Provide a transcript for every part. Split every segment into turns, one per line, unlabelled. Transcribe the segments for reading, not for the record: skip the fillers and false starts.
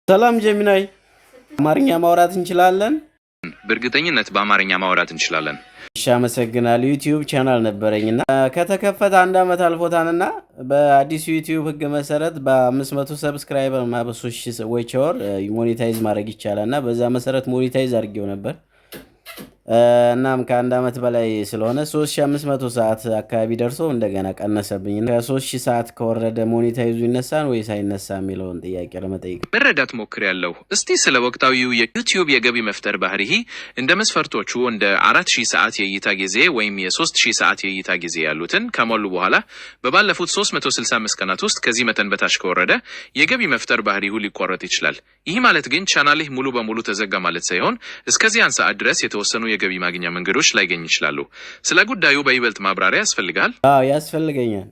ሰላም Gemini፣ አማርኛ ማውራት እንችላለን?
በእርግጠኝነት በአማርኛ ማውራት እንችላለን።
እሺ፣ አመሰግናለሁ። YouTube channel ነበረኝና ከተከፈተ አንድ ዓመት አልፎታንና በአዲሱ YouTube ህግ መሰረት በ500 subscriber እና በ3000 watch hour monetize ማድረግ ይቻላል እና በዛ መሰረት monetize አድርጌው ነበር። እናም ከአንድ ዓመት በላይ ስለሆነ 3500 ሰዓት አካባቢ ደርሶ እንደገና ቀነሰብኝ። ከ3000 ሰዓት ከወረደ monetize ኡ ይነሳል ወይስ አይነሳ የሚለውን ጥያቄ ለመጠየቅ።
መረዳት ሞክሬያለሁ። እስቲ ስለ ወቅታዊው የ YouTube የገቢ መፍጠር ባህሪ፣ እንደ መስፈርቶቹ እንደ 4000 ሰዓት የእይታ ጊዜ ወይም የ3000 ሰዓት የእይታ ጊዜ ያሉትን ከሞሉ በኋላ በባለፉት 365 ቀናት ውስጥ ከዚህ መጠን በታች ከወረደ የገቢ መፍጠር ባህሪው ሊቋረጥ ይችላል። ይህ ማለት ግን ቻናልህ ሙሉ በሙሉ ተዘጋ ማለት ሳይሆን እስከዚያን ሰዓት ድረስ የተወሰኑ የገቢ ማግኛ መንገዶች ላይገኝ ይችላሉ። ስለ ጉዳዩ በይበልጥ ማብራሪያ ያስፈልጋል?
አዎ፣ ያስፈልገኛል።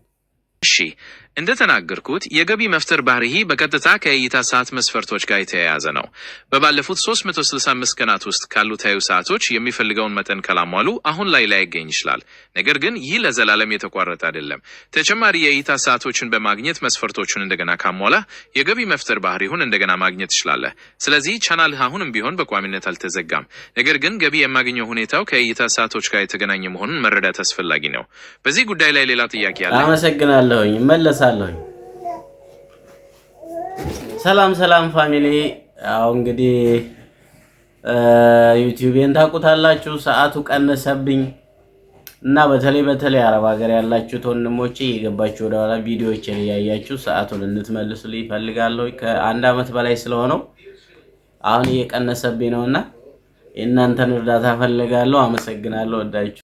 እሺ፣ እንደተናገርኩት የገቢ መፍጠር ባህሪህ በቀጥታ ከእይታ ሰዓት መስፈርቶች ጋር የተያያዘ ነው። በባለፉት 365 ቀናት ውስጥ ካሉ ታዩ ሰዓቶች የሚፈልገውን መጠን ካላሟሉ አሁን ላይ ላይገኝ ይችላል። ነገር ግን ይህ ለዘላለም የተቋረጠ አይደለም። ተጨማሪ የእይታ ሰዓቶችን በማግኘት መስፈርቶቹን እንደገና ካሟላ የገቢ መፍጠር ባህሪውን እንደገና ማግኘት ትችላለህ። ስለዚህ ቻናልህ አሁንም ቢሆን በቋሚነት አልተዘጋም። ነገር ግን ገቢ የማግኘው ሁኔታው ከእይታ ሰዓቶች ጋር የተገናኘ መሆኑን መረዳት አስፈላጊ ነው። በዚህ ጉዳይ ላይ ሌላ ጥያቄ አለ?
አመሰግናለሁኝ። እመለሳለሁኝ። ሰላም ሰላም family። አሁ እንግዲህ YouTube ኤን ታውቁታላችሁ። ሰዓቱ ቀነሰብኝ እና በተለይ በተለይ አረብ ሀገር ያላችሁት ወንድሞቼ እየገባችሁ ወደኋላ ቪዲዮዎችን እያያችሁ ሰዓቱን እንድትመልሱልኝ እፈልጋለሁ። ከአንድ ዓመት በላይ ስለሆነው አሁን እየቀነሰብኝ ነውና የእናንተን እርዳታ እፈልጋለሁ። አመሰግናለሁ። ወዳችሁ